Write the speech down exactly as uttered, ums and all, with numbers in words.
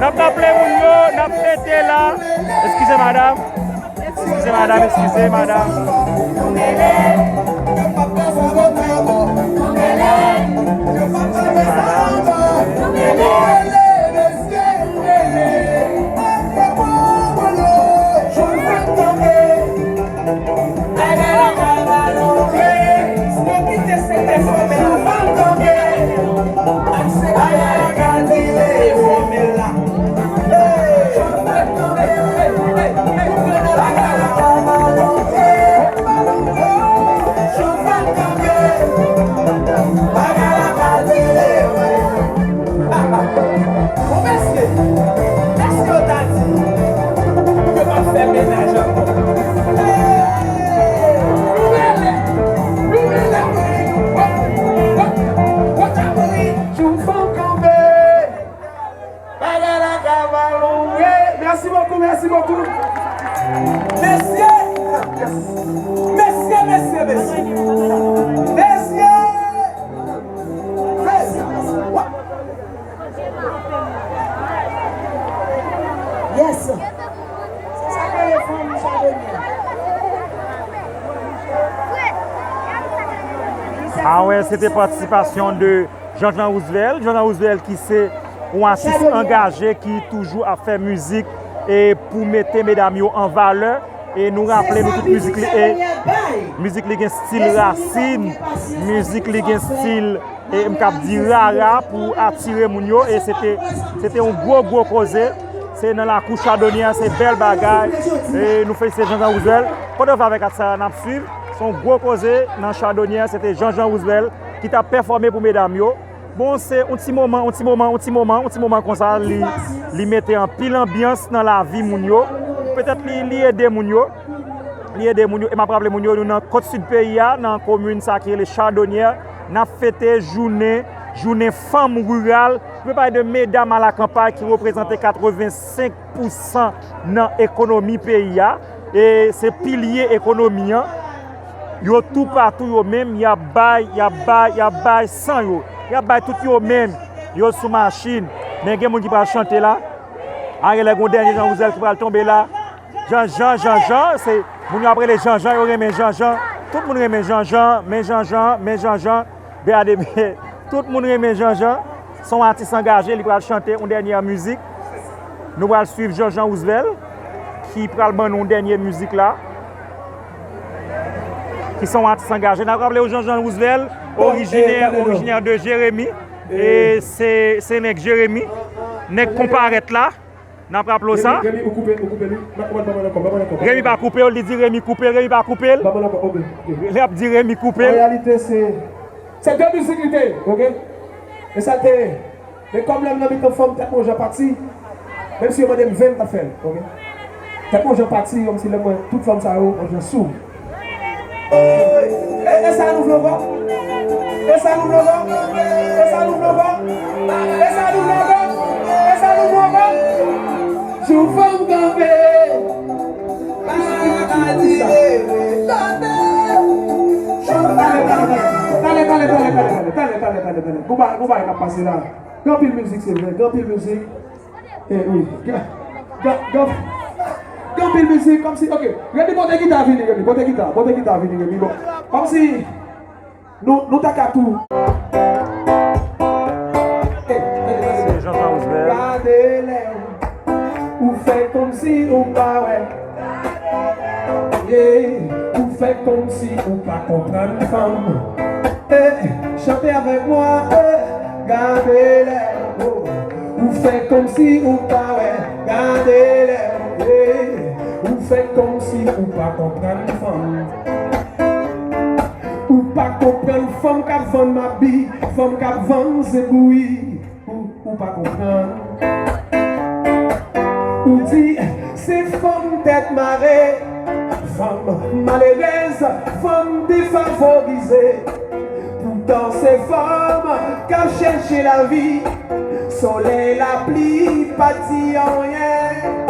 N ap raple moun yo, n ap fete la. Eskize, madam. Eskize, madam, eskize, madam. Bon, mesye, mesye yo ta di, yo p ap fè mennaj ankò. Hey! Nou rele, nou rele, wòt, wòt, wòt ap ri. Jou fanm kanpe. Bagay la ka ba lonbre. Merci beaucoup, merci beaucoup. Mesye, mesye, mesye, mesye. Mesye. Mesye. Wa- Yes. Se sa k rele fanm chadonyè. Ah ouais, se te patisipasyon de Jean-Jean Roosevelt. Jean-Jean Roosevelt ki se yon atis angaje ki toujou ap fè mizik e pou mete medam yo an valè. E nou raple nou tout mizik li e mizik li gen stil rasin, mizik li gen stil e m k ap di rara pou atire moun yo e se te se te yon gwo gwo koze. Se nan lakou Chadonyè, se bèl bagay. E nou felisite Jean-Jean Roosevelt. Pandan w avèk atis sa n ap swiv, se yon gwo koze nan Chadonyè, se te Jean-Jean Roosevelt ki t ap pèfòme pou medam yo. Bon, se yon ti moman, yon ti moman, yon ti moman, yon ti moman konsa, li, li mete anpil anbyans nan lavi moun yo. Petèt li, li ede moun yo. Li ede moun yo. E m ap raple moun yo, nou nan kot sid peyi a, nan komin sa ki rele Chadonyè, n ap fete jounen, jounen fanm riral. Nou pale de medam a la kanpay ki reprezante katrevensenk pousan nan ekonomi peyi a. E se pilye ekonomi an. Yo toupatou yo menm, y ap bay, y ap bay, y ap bay san yo. Y ap bay tout yo menm. Yo sou machin. Men gen moun ki pral chante la. A, gen lè gon dènye Jean Roosevelt ki pral tonbe la. Jean Jean, Jean Jean, se moun yo ap rele Jean Jean, yo renmen Jean Jean. Tout moun renmen Jean Jean, men Jean Jean, men Jean Jean. Gade, men tout moun renmen Jean Jean. Se yon atis angaje, li pral chante yon dènye mizik. Nou pral swiv Jean Jean Roosevelt, ki pral ban nou yon dènye mizik la. Ki se yon atis angaje. N ap raple w Jean Jean Roosevelt, orijinè, orijinè de Jeremi. E se, se nèg Jeremi, nèg konparèt la. N ap raple w sa. Remy, Remy, ou koupe, ou koupe li. Ban mwen ankò, ban mwen ankò, ban mwen ankò. Remy pa koupe w, li di Remy koupe l, Remy pa koupe l. Ban mwen ankò, ok, ok. Li ap di Remy koupe l. An reyalite, se, se de mizik li te ye, ok? E sa l te ye. Men kòm lè m nan mitan fanm, tèt mwen jan pati, menm si yo mande m ven, m t ap fè l, ok? Tèt mwen jan pati, kòmsi lè m wè tout fanm sa yo, mwen jan sou. E, e sa nou vle ankò? E sa nou vle ankò? E sa nou vle ankò? E sa nou vle ankò? E sa nou vle ankò? Jou fanm kanpe. Talè, talè, talè, talè, talè, talè, talè, talè, talè, talè, talè, talè. Gon bagay, gon bagay k ap pase la. Gen anpil mizik, se vre, gen anpil mizik. E wi. Gen, gen, gen, gen anpil mizik, kòmsi, ok. Remy, pote gita vini, Remy, pote gita, pote gita vini, Remy. Bon, kòmsi nou, nou ta ka tou. Hey, hey, hey, hey. Se Jean Jean Roosevelt. Gade lè ou fè kòmsi ou pa wè. Yeah, ou fè kòmsi ou pa konprann fanm. Hey, chante avèk mwen, hey, gade lè ou, ou fè kòmsi ou pa wè, gade lè ou, hey, ou fè kòmsi ou pa konprann fanm. Ou pa konprann fanm k ap vann mabi, fanm k ap vann zebouyi. Ou, ou pa konprann. Ou di se fanm tèt mare, fanm malerèz, fanm defavorize. Poutan se fanm k ap chèche lavi. Solèy, lapli pa di anyen.